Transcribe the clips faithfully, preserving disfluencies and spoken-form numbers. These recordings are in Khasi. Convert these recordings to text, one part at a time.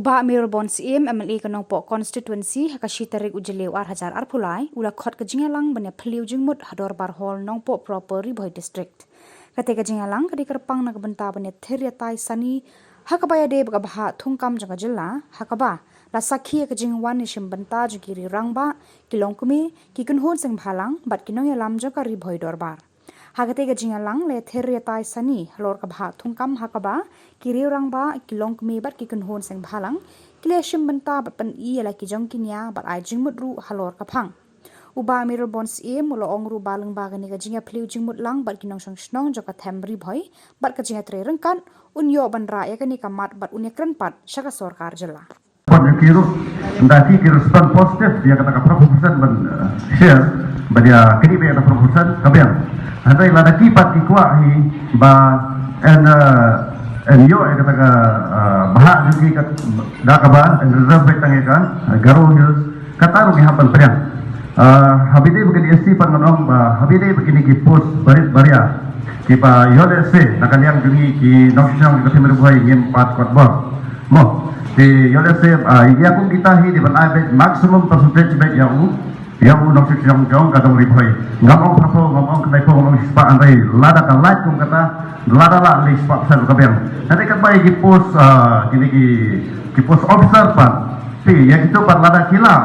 Bah Mayralborn Syiem, M L A ka Nongpoh Constituency, ha ka shi tarik u Jylliew ar hajar arphew lai, u la khot ka jingïalang ban ïa phylliew jingmut ha Dorbar Hall Nongpoh Proper, Ri Bhoi District. Kata ka jingïalang ka dei kyrpang na ka bynta ban ïa thir ïa tai sani ha kaba ïadei bad ka bhah thungkam jong ka jylla, ha kaba la sakhi ïa ka jingwan ïa shim bynta jong ki riew rangbah, ki longkmie, ki kynhun seng bhalang bad ki nongïalam jong ka Ri Bhoi Dorbar. Ha kata ka jingïalang la ïa thir ïa tai sani halor ka bhah thungkam ha kaba ki riew rangbah, ki longkmie bad ki kynhun seng bhalang ki la ïa shim bynta bad pyni ïa la ki jong ki nia bad ai jingmut ruh halor ka phang. U Bah Mayralborn Syiem u la ong ruh ba lyngba kane ka jingïa phylliew jingmut lang bad ki nongshong shnong jong ka them Ri Bhoi bad ka jingïatrei ryngkat, un ïoh ban rah ïa kane ka mat bad un ïa kren pat sha ka sorkar jylla. Pon ïa ki ruh, ynda ki ki respond positive ïa kata ka phraphew percent ban, eh, share, ban ïa kane ba ïa kata phraphew percent ka biang. Hynrei lada ki pat ki kwah hi ba yn, eh, yn ïoh ïa kata ka, eh, bhah jong ki ka, da kaba yn reserve beit tang ïa ka, eh, Garo Hills, kata ruh ngi hap ban pdiang. Ah, ha ba ïadei bad ka D S C pat ngan ong ba ha ba ïadei bad kine ki post barit baria kiba ïoh lehse na ka liang jong ngi ki nongshong shnong jong ka them Ri Bhoi ngim pat kot bor. Mo, te ïoh lehse, ah, ïa kum kita hi dei ban ai beit maximum percentage beit ïa u, ïa u nongshong shnong jong ka dong Ri Bhoi. Ngam ong phraphew, ngam ong khyndaiphew, ngam ong shispah, hynrei lada ka lait kum kata, lada lah leit shispah percent ka biang. Hynrei katba ïa ki post, ah, kine ki, ki post officer pat, te ïa kito pat lada ki lah,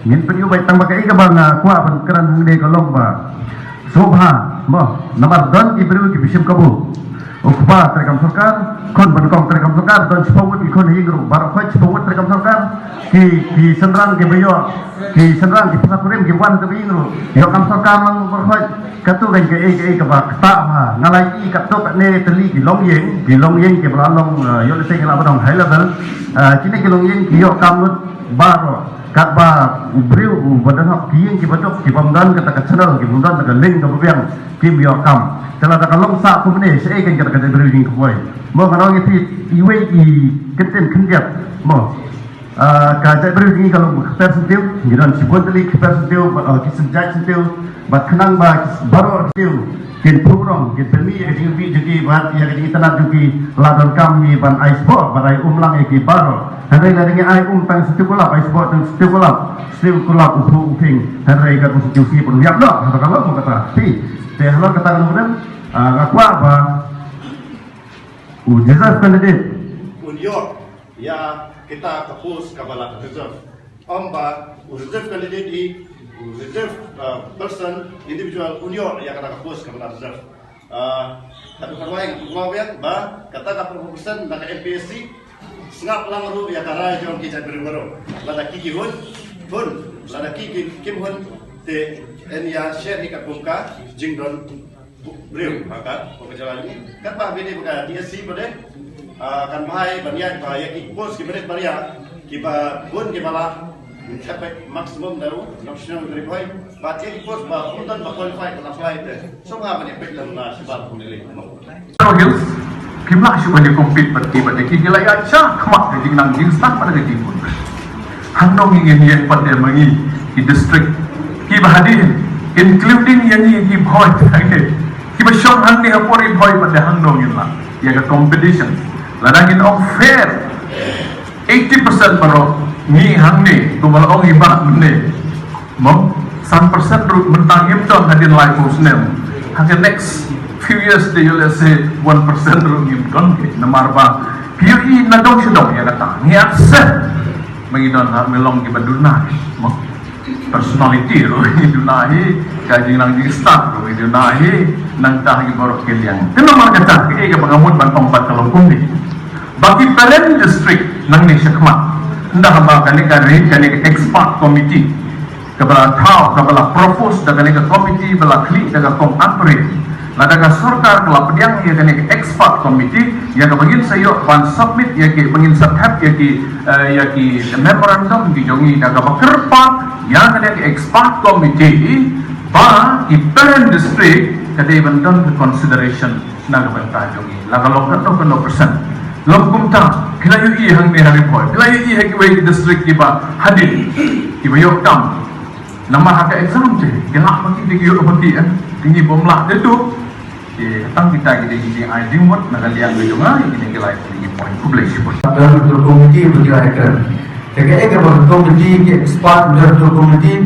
ngin pynïoh beit tang ba kaei kaba nga kwah ban kren hangne ka long ba sngewbha, mo, namar don ki briew kiba shim kabu. U kpa treikam sorkar, khun ba nyngkong treikam sorkar, don shiphew ngut ki khun ha ïing ruh, baroh khoit shiphew ngut treikam sorkar. Ki, ki shynrang kiba ïoh, ki shynrang ki phasa kurim kiba wan ha kaba ïing ruh ïoh kam sorkar lang baroh khoit. Katto kein kaei kaei kaba ktah bha, nga la ïohi katto katne tylli ki longïing, ki longïing kiba la long, eh, ïoh lehse ki la ba dang high level. Eh, kine ki longïing ki ïoh kam lut baroh. Katba u briew uba don ha ki ïing kiba duk, kibym don kata ka channel, kibym don kata ka link kaba biang, kim ïoh kam. Te lada ka long sah kumne, shaei kein kata ka jaitbynriew jong ngi ka poi. Mo, ngan ong ïa phi iwei i kyntien khyndiat. Mo. Ah, ka jaitbynriew jong ngi ka long kper syntiew, ngi don shibun tylli kper syntiew, ba, ah, ki synjait syntiew, bad khnang ba baroh syntiew kin pynrung, kin pynmih ïa ka jingïohi jong ki bad ïa ka jingitynnad jong ki, la donkam ngi ban ai sboh, ban ai um lang ïa ki baroh. Hynrei lada ngi ai um tang syntiew kulap, ai sboh tang syntiew kulap, syntiew kulap u phuh u ping, hynrei ka konstituensi pun u ïap noh, ha kata ka long kata. Te halor kata ka long, ah, nga kwah ba u deserve candidate un ïoh ïa kita ka post kaba la reserve. Ym ba u reserve candidate hi, u reserve, uh, person, individual, un ïoh ïa kata ka post kaba la reserve. Uh, haduh katwei nga kwah ban ong ba kata ka phraphew percent na ka M P S C, sngap lang ruh ïa ka rai jong ki jaitbynriew baroh. Lada ki ki hun, hun, lada ki ki kim hun, te yn ïa share hi katkum ka jingdon briew ha ka, ha ka jylla jong ngi. Katba bynta ba ka D S C ba dei, ah, kan bha ban ïaid ba ïa ki post ki barit baria, kiba bun kiba lah, thep beit maximum na u nongshong shnong Ri Bhoi, bad ïa ki post ba ym don ba qualified ban apply te sngewbha ban ïa peit lem na shabar pynlong. Hills kim lah shuh ban ïa compete bad ki, bad ki, ki la ïa shah khmat ka jingnang jingstad bad ka jingbun. Hangno ngi ngin ïeng pat ïa ma ngi ki district kiba hadien, including ïa ngi ki Bhoi, kiba shong hangne ha por i Bhoi pat, hangno ngin lah ïa ka competition. Lada ngin ong fair, eighty percent baroh ngi hangne, kumba la ong i Bah mynne. Mo, san percent ruh mynta ngim don hadien laiphew snem. Ha ka next few years te ïoh lehse one percent ruh ngim don, namar ba phi ïohi na dong sha dong ïa kata ngi accept ba ngi don ha, ngi long kiba duna hi, mo. Personality ruh ngi duna hi, ka jingnang jingstad ruh ngi duna hi, nangta ha ki baroh ki liang. Te namar kata kaei kaba nga mut ban ong pat ka long kumne, ba ki parent district nangne shakhmat, ynda haba kane ka ri, kane ka expert committee kaba la thaw, kaba la propose da kane ka committee ba la khlieh da ka Kong Ampareen, lada ka sorkar ka la pdiang ïa kane ka expert committee, ïa kaba ngin sa ïoh ban submit ïa ki, ba ngin sa thep ïa ki, eh, ïa ki memorandum ki jong ngi, da kaba kyrpad ïa kane ka expert committee ba ki parent district ka dei ban don ka consideration na ka bynta jong ngi, la ka long katno katno percent. Long kumta, phi la ïohi hangne ha Ri Bhoi, phi la ïohi ha kiwei ki district kiba hadien, kiba ïoh kam. Namar ha ka exam te ki lah ba ki, te ki ïoh ba ki, eh, te ngi bym lah te tu. Ki tang kita ki dei ki ai jingmut na ka liang ka jong nga ïa kine ki lai ki point. Khublei shibun. Director Committee ba ki la kren. Te ka ek ba committee ki expert director committee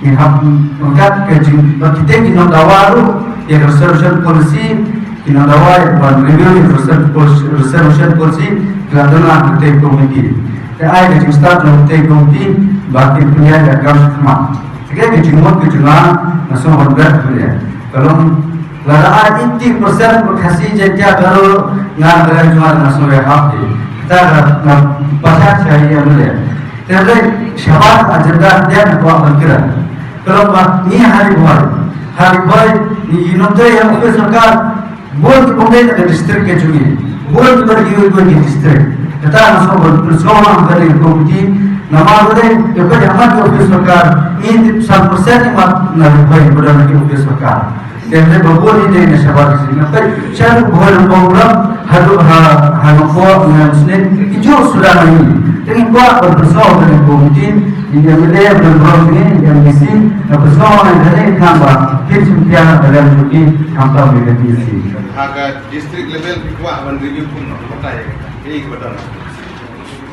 ki hap mengkat ka jing ba kita ki nongdawa ruh ïa reservation policy, ki nongdawa ïa ban review ïa reservation policy, reservation policy ki la don la kita committee. Te ai ka jingstad na kita committee ba ki pynïaid ïa ka khmat. Te ka jingmut ka jong nga nga sngewbha ban bret pynïaid. Ka long Lada ai eighty percent ba Khasi Jaintia Garo nga kren jong nga sngewbha hap hi. Kata ka nga pacha cha ïa mele. Te le shabar agenda dia na kwah ban kren. Kalau ba ni hari boy. Hari boy ni inom te yang office sorkar. Bun ki pembe na district ke jong ngi. Bun ki bar ki bar ki district. Kata nga sngewbha ban sngewbha ban kren komiti. Namar ba dei te ba yang mat ki office sorkar. Ni san persen ni mat na boy ba na ki office sorkar. Te hynrei ba bun hi dei na shabar Khasi. Nga peit sha ruh bhoi Nongpoh Umrap haduh ha, ha Nongpoh Umrap snem ki juh suda na ngi. Te ngi kwah ban pynsngew ban ïa komiti, ïa M L A ban burom ngi, ïa M D C, nga pynsngew ngi da ngi kham ba kin shim piang da lem juki kham tam ïa ka D C. Ha ka district level ki kwah ban review kumno, kumta ïa ka. Ïa ka ba don.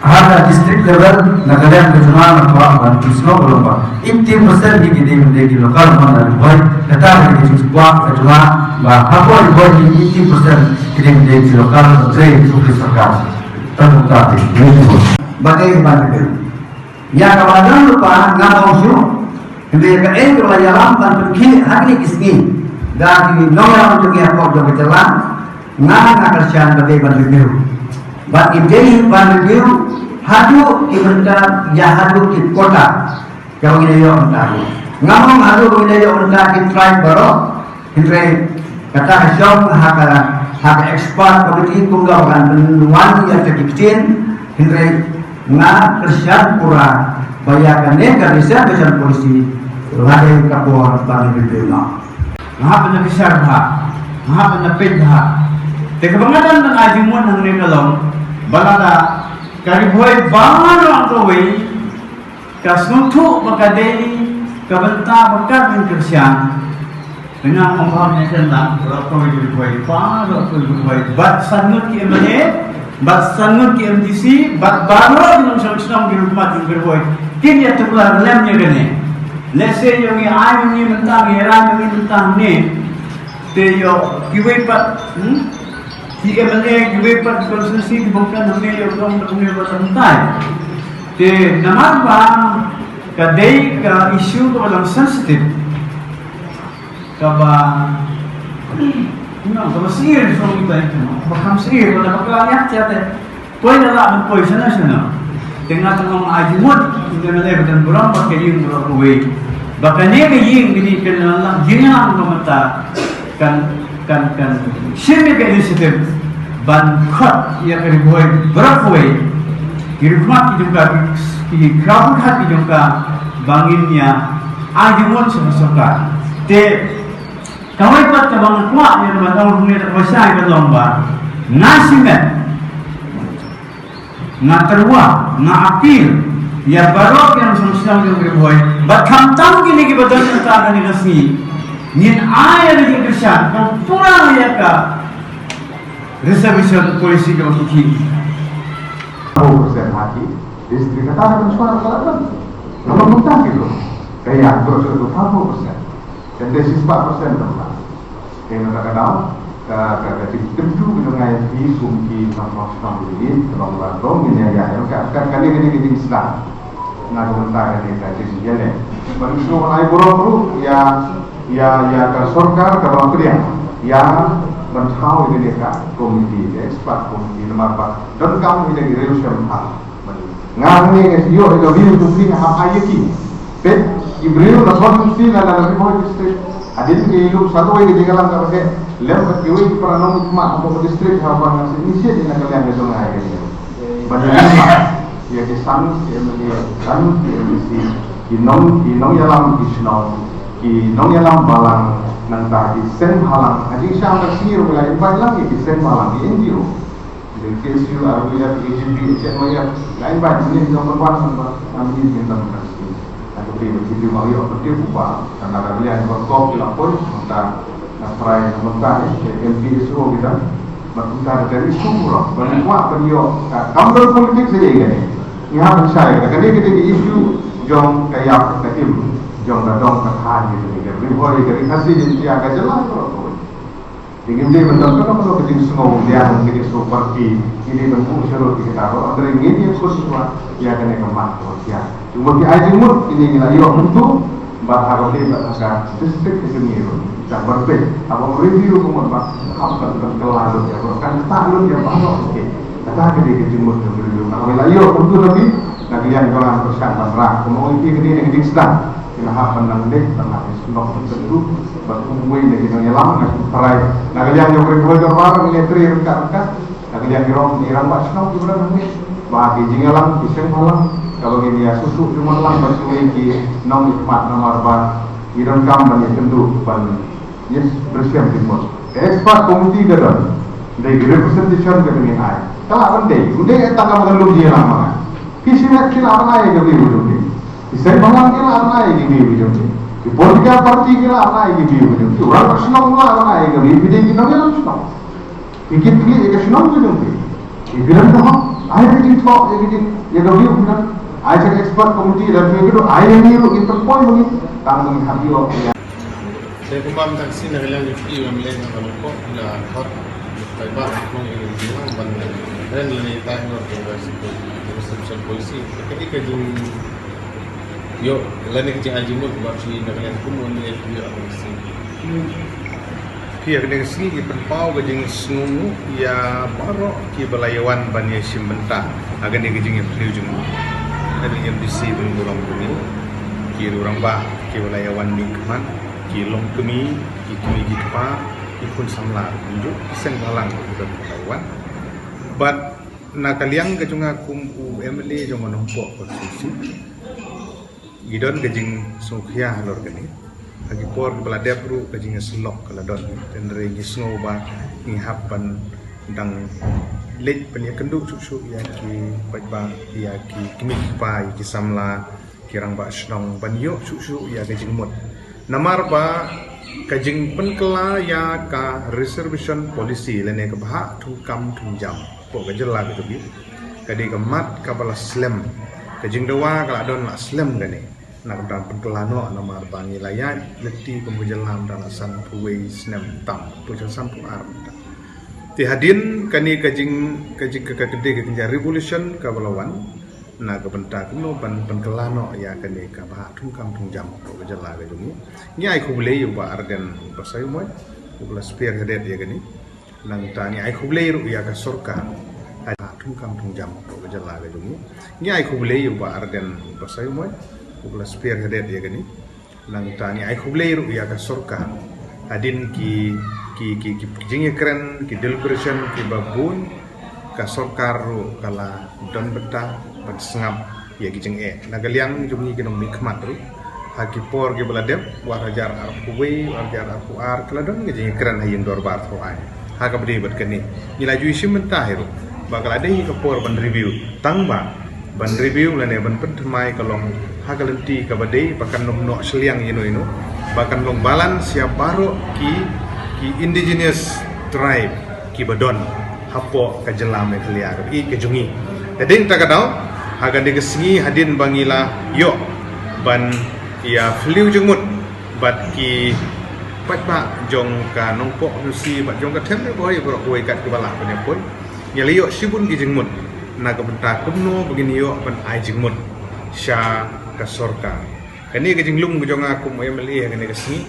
Ha ka district level na ka liang ka jong nga nga kwah ban pynsngew ba long ba eighty percent hi ki dei, dei ki local man na Ri Bhoi. Kata ka dei ka jingkwah ka jong nga ba hapoh Ri Bhoi ki eighty percent ki dei, dei ki local, dei ki office sorkar. Tang kumta te. Ba dei ban dei. Ïa kaba don lypa nga ong shuh. Hynrei kaei kaba la ïalam ban pynkhih ha kine ki sngi da ki nongïalam jong ngi hapoh jong ka jylla. Nga nga kyrshan ba dei ban review. Bad ngi dei ban review haduh ki bynta ïa haduh ki quota. Kaba ngi la ïoh mynta. Nga ong haduh ba ngi la ïoh mynta ki tribe baroh. Hynrei kata ka shong ha ka, ha ka expert committee kumno ba kan pynwan ïa ka ki ktien. Hynrei nga kyrshan pura ba ïa kane ka reservation policy la dei ka por ban review noh. Nga hap ban da bishar bha, nga hap ban da peit bha. Te kaba nga don ban ai jingmut hangne ka long ba lada ka Ri Bhoi baroh kawei ka sngewthuh ba ka dei ka bynta ba ka dei kyrshan. Nga ong ba ne kan da baroh kawei ki Ri Bhoi, baroh kawei ki Ri Bhoi, bad san ngut ki M L A, bad san ngut ki M D C, bad baroh ki nongshong shnong ki ruh mat ki Ri Bhoi. Kin ïa tuklar lem ïa kane. Let's say ïa ngi ai ngi mynta, ngi rai ngi mynta ne. Te ïoh kiwei pat, hmm? Ki M L A kiwei pat ki constituency ki bym kren hangne ïoh kren hangne ba tang tai. Te namar ba ka dei ka issue kaba long sensitive. Kaba, you know, kaba sir song kita itu, kaba kham sir, kaba bakla ïa te. Poi na lah ban poi shano shano. Te nga tang ong ai jingmut, ynda me leh ba don burom bad ka ïing baroh kawei. Ba kane ka ïing kane kan lah jingïalang ba mynta kan, kan, kan shim ïa ka initiative ban khot ïa ka Ri Bhoi baroh kawei. Ki rukhmat ki jong ka, ki khraw pyrkhat ki jong ka ba ngin ïa ai jingmut sha ka sorkar. Te kawei pat kaba nga kwah ïa ban ong hangne da kaba shai ka long ba nga shimet, nga tyrwa, nga appeal ïa baroh ki nongshong shnong jong Ri Bhoi bad khamtam kine kiba don mynta kane ka sngi. Ngin ai ïa ka jingkyrshan ka pura ïa ka reservation policy kaba ki khih. Four percent ha ki district kata ka mynshuwa ka la don. Ka la mynta ki ruh ka ïa ka shuh ka four percent. Ka dei shispah percent ka la. Te na ka daw ka, ka, ka jingtip tu ka jong ngi ki sum ki nongshong shnong ki, ka long ba dong ngin ïa ïa ka, ka, kane ka dei ka jingsdang. Na ka bynta kane ka jingïaleh. Ban shu ai burom ruh ïa, ïa, ïa ka sorkar kaba pdiang ïa ban thaw ïa kane ka komiti, ka expert komiti namar ba donkam ïa ki riew shem ha. Nga hangne nga ïoh ïa ka view jong phi nga hap ai ïa ki. Peit ki briew na Bhoi District, na, na Ri Bhoi District. Hadien ki ïa lum sa kawei ka jingïalang kaba heh lem bad kiwei ki para nongmihkhmat ha Bhoi District, ha ba nga sngewsih ïa na ka liang ka jong nga ïa ka jingïalang. Ban ïa lum ïa ki san ki M L A, san ki M D C, ki nong, ki nongïalam ki shnong, ki nongïalam balang, nangta ki seng bhalang. Ha jingshisha ka sngi ruh la invite lang ïa ki seng bhalang, ki N G O. Dei K S U, R W F, A G P, H N Y F, la invite mynne ki nongpynwan, nongpynwan, ngan ïa ki nongpynwan. Ngan ïa ki nongpynwan, ngan ïa ki nongpynwan. Ngan ïa ki nongpynwan, ngan ïa ki nongpynwan. Prai mynta ni, M P S O kita, mynta kita ni sumur, ban kwah ban ïoh, ah, kam don politik saja ini. Ni ha ban shai, kata kata kita di issue jong ka ïap ka im, jong ka dong ka thaiñ kita ni. Ri Bhoi, ri Khasi, di tia ka jylla ko. Di ngim dei ban don ka dong ka jingsngew liang, ka jingsngew parti, ini ban buh sharud kita ko. Andre ngin ïa khus wa, ïa kane ka mat ko tia. Cuma ki ai jingmut, ini ngi la ïoh mynta, Bad ha kaba ïadei bad ka district ka jong ngi ruh, ka ban peit, haba review ka mut ba hap ban pynkylla lut ïa baroh, kan ktah lut ïa baroh. Okey. Kata ka dei ka jingmut ka review. Haba la ïoh kumtu lagi, na ka liang jong nga pyrshang ban rah. Kumno ïa kane ka dei ka jingsdang. Ki la hap ban nang leit, ban nang snoh ban tentu, ban kumwei na ki nongïalam, na ki parai. Na ka liang jong ka Ri Bhoi Dorbar, ngi la trei ryngkat ryngkat. Na ka liang jong ngi rangbah shnong kiba don hangne, ba ki jingïalang, ki seng bhalang, kaba ngin ïa sngewthuh jingmut lang bad kiwei ki nongmihkhmat namar ba ngi donkam ban ïakynduh ban ïa pyrshang jingmut. Ka expert committee ka don, dei ki representation kaba ngin ai. Ka lah ban dei, u dei tang kaba ngan lum jingïalang ma nga. Ki seng ki lah ban ai ïa ka view jong ki. Ki seng bhalang ki lah ban ai ïa ka view jong ki. Ki political party ki lah ban ai ïa ka view jong ki. U rangbah shnong lah ban ai ïa ka view, ki dei ki nongïalam shnong. Phi kit phi ïa ka shnong ka jong phi. Phi bilang ka hok. Ai ka jingthoh ïa ka jing ïa ka view phi dang. Ai ka expert committee lada phi kyrduh ai ïa ngi ruh ngi pynpoi ma ngi. Tang ma ngi hap ïoh ïa. Te kumba mynta ka sngi na ka liang jong phi, ïa ka lok ko la hot. Paidbah, nong ïa ka jingmut ban ren lane tai nor ka reservation policy. Ka dei ka jing Ïoh, lane ka jingai jingmut ba phi na ka liang kum u M L A phi ïoh ha kane ka sngi. Phi ha kane ka sngi phi pynpaw ka jingsngewnguh ïa baroh kiba la ïawan ban ïashim bynta ha kane ka jingïapyllew jingmut. Ka dei M D C ban burom kmie, ki rangbah kiba la ïawan mihkhmat, ki longkmie, ki kmie ki kpa, ki khun samla, kumjuh ki seng bhalang kiba la ïawan. Bad na ka liang ka jong nga kum u M L A jong ka Nongpoh constituency, ngi don ka jingsngewkhia halor kane. Ha ki por kiba la dep ruh ka jingïasyllok ka la don. Hynrei ngi sngew ba ngi hap ban dang leit ban ïakynduh shuh shuh ïa ki paidbah, ïa ki kmie ki kpa, ïa ki samla, ki rangbah shnong ban ïoh shuh shuh ïa ka jingmut. Namar ba ka jingpynkylla ïa ka reservation policy lane ka bhah thungkam thungjam hapoh ka jylla ka jong ngi, ka dei ka mat kaba la slem. Ka jingdawa ka la don la slem kane. Na ka bynta pynkylla noh namar ba ngi la ïaid lynti kum ka jylla mynta la sanphew wei snem tam, pynsan sanphew ar mynta. Te hadien kane ka jing, ka jing, ka, ka, ka dei ka jing revolution kaba la wan. Na ka bynta kumno ban pynkylla noh ïa kane ka bhah thungkam thungjam hapoh ka jylla ka jong ngi. Ngi ai khublei ïa u Bah Ardent Basaiawmoit uba la spearhead ïa kane. Nangta ngi ai khublei ruh ïa ka sorkar. Bhah thungkam thungjam hapoh ka jylla ka jong ngi. Ngi ai khublei ïa u Bah Ardent Basaiawmoit uba la spearhead ïa kane. Nangta ngi ai khublei ruh ïa ka sorkar. Hadien ki, ki, ki, ki jingïakren, ki deliberation kiba bun, ka sorkar ruh ka la don bynta ban sngap ïa ki jingeh. Na ka liang jong ngi ki nongmihkhmat ruh, ha ki por kiba la dep, ar hajar arphew wei, ar hajar arphew ar, ka la don ka jingïakren ha ïing dorbar thaw aiñ. Ha kaba dei bad kane, ngi la ju ïashim bynta hi ruh ba ka la dei ka por ban review. Tang ba ban review lane ban pynthymmai ka long ha ka lynti kaba dei, ba kan ym noh shiliang ïano ïano, ba kan long balance ïa baroh ki, ki indigenous tribe kiba don hapoh ka jylla Meghalaya kaba ïeit ka jong ngi. Te dei nangta ka daw, ha kane ka sngi hadien ba ngi la ïoh ban ïapyllew jingmut bad ki paidbah jong ka Nongpoh constituency bad jong ka Them Ri Bhoi baroh kawei kat kiba lah ban ïapoi. Ngi la ïoh shibun ki jingmut na ka bynta kumno ba ngin ïoh ban ai jingmut sha ka sorkar. Kane ka jinglum ka jong nga kum u M L A ha kane ka sngi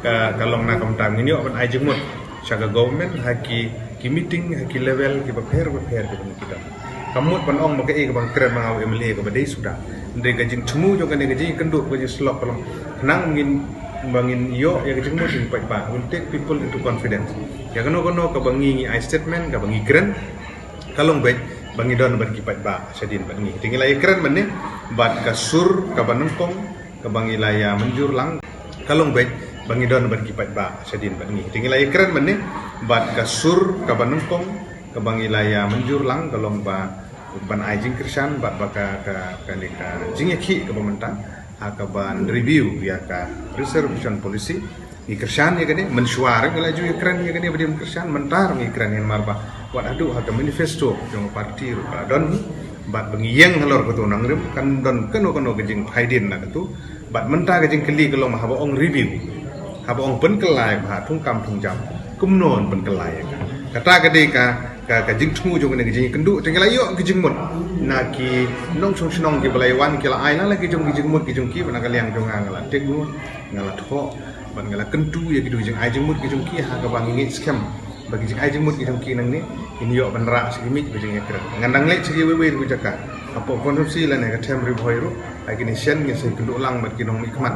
ka, ka long na ka bynta ngin ïoh ban ai jingmut sha ka government ha ki, ki meeting ha ki level kiba pher ba pher kiba ngi don. Kam mut ban ong ba kaei kaba nga kren ma nga u M L A kaba dei suda. Hynrei ka jingthmu jong kane ka jingïakynduh ka jingïasyllok ka long khnang ngin, ba ngin ïoh ïa ka jingmut jong ki paidbah. We'll take people into confidence. Ïa kano kano kaba ngi, ngi ai statement, kaba ngi kren, ka long beit ba ngi don bad ki paidbah shadien bad ngi. Te ngi la ïakren mynne bad ka sur kaba nyngkong kaba ngi la ïa mynjur lang, ka long beit ba ngi don bad ki paidbah shadien bad ngi. Te ngi la ïakren mynne bad ka sur kaba nyngkong kaba ngi la ïa mynjur lang, ka long ba ban ai jingkyrshan bad ba ka, ka, kane ka jingïakhih kaba mynta ha kaban review ïa ka reservation policy. Ngi kyrshan ïa kane, mynshuwa ruh ngi la ju ïakren ïa kane ba dei ban kyrshan, mynta ruh ngi kren ïa namar ba wat haduh ha ka manifesto jong ka party ruh ka la don hi, bad ba ngi ïeng halor katu nongrim kan don kano kano ka jingphaidien na katu, bad mynta ka jingkylli ka long haba ong review, haba ong pynkylla ïa ka thungkam thungjam, kumno yn pynkylla ïa ka. Kata ka dei ka, ka, ka jingthmu jong kane ka jingïakynduh, te ngi la ïoh ka jingmut na ki nongshong shnong kiba la ïawan, ki la ai la la ki jong ki jingmut ki jong ki, bad na ka liang jong nga nga la tip lut, nga la thoh, bad nga la kyntu ïa kitu ki jingai jingmut ki jong ki ha kaba ngi ngeit skhem ba ki jingai jingmut ki jong ki nangne kin ïoh ban rah sha ki miej ba jingïakren. Ngan dang leit sha kiwei wei ruh ki jaka hapoh constituency lane ka them Ri Bhoi ruh, ha kine ki sien ngin sa ïakynduh lang bad ki nongmihkhmat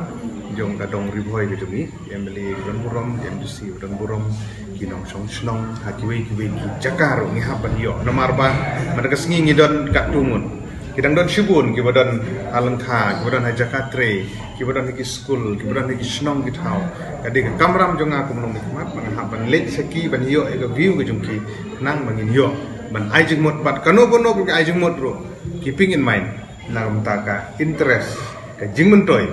jong ka dong Ri Bhoi ka jong ngi, ki MLA ki don burom, ki MDC ki don burom, ki nongshong shnong ha kiwei kiwei ki jaka ruh ngi hap ban ïoh. Namar ba mynta ka sngi ngi don katto ngut, ki dang don shibun kiba don ha lyngkha, kiba don ha jaka trei, kiba don ha ki skul, kiba don ha ki shnong ki thaw. Ka dei ka kamram jong nga kum u nongmihkhmat ba nga hap ban leit sha ki ban ïoh ïa ka view ka jong ki, khnang ba ngin ïoh ban ai jingmut, bad kano kano ka ai jingmut ruh, keeping in mind na ka bynta ka interest, ka jingmyntoi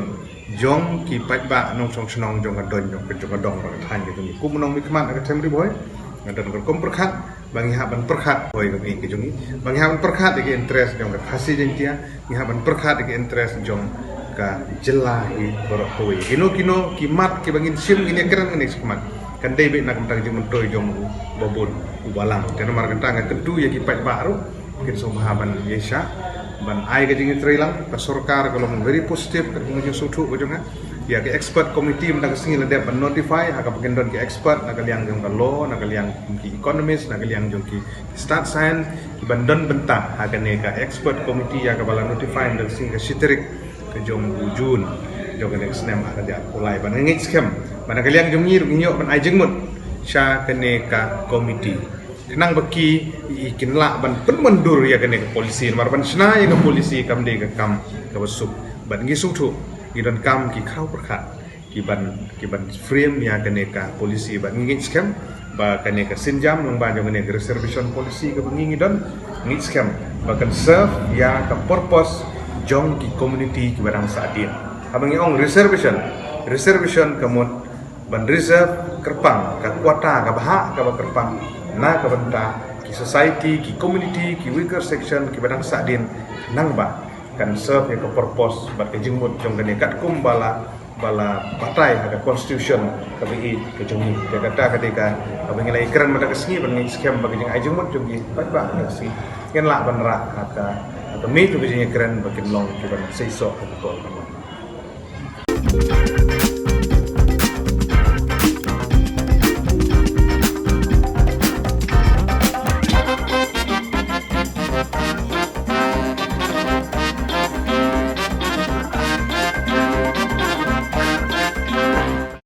jong ki paidbah nongshong shnong jong ka dong, jong ka, jong ka dong bad ka thaiñ ka jong ngi. Kum u nongmihkhmat na ka them Ri Bhoi, nga don ka rukom pyrkhat ba ngi hap ban pyrkhat, hoi ka ngi ka jong ngi, ba ngi hap ban pyrkhat ïa ka interest jong ka Khasi Jaiñtia, ngi hap ban pyrkhat ïa ka interest jong ka jylla hi baroh kawei. Kino kino ki mat kiba ngin shim, ngin ïakren, ngin ïa shim mat, kan dei beit na ka bynta ka jingmyntoi jong u babun u balang. Te namar kata nga kyntu ïa ki paidbah ruh kin sngewbha ban ïaishah ban ai ka jingïatreilang. Ka sorkar ka long very positive, ka long ka jingsngewthuh ka jong nga. Ïa ka expert committee mynta ka sngi la dep ban notify, ha kaba kin don ki expert na ka liang jong ka law, na ka liang jong ki economist, na ka liang jong ki stad science, kiban don bynta ha kane ka expert committee ïa kaba la notify mynta ka sngi, ka shi tarik ka jong u June jong kane ka snem ar hajar arphew lai. Bad nga ngeit skhem ba na ka liang jong ngi ruh ngi ïoh ban ai jingmut sha kane ka committee, khnang ba ki, i, kin lah ban pynmyndur ïa kane ka policy. Namar ban shna ïa ka policy kam dei ka kam kaba suk. Bad ngi sngewthuh ngi donkam ki khraw pyrkhat kiban, kiban frame ïa kane ka policy. Bad ngi ngeit skhem ba kane ka sienjam lyngba jong kane ka reservation policy kaba ngi, ngi don, ngeit skhem ba kan serve ïa ka purpose jong ki community kiba dang sahdien. Haba ngi ong reservation, reservation ka mut ban reserve kyrpang, ka quota kaba hap, kaba kyrpang na ka bynta ki society, ki community, ki weaker section kiba dang sahdien, khnang ba kan serve ïa ka purpose bad ka jingmut jong kane, katkum ba la, ba la batai ha ka constitution kaba ïeit ka jong ngi. Te kata ka dei kaba ngi la ïakren mynta ka sngi, bad ngi skhem ba ka jingai jingmut jong ngi paidbah mynta ka sngi kin lah ban rah ha ka, ha ka mih jong ka jingïakren, ba kin long kiban seisoh ha ka por kaba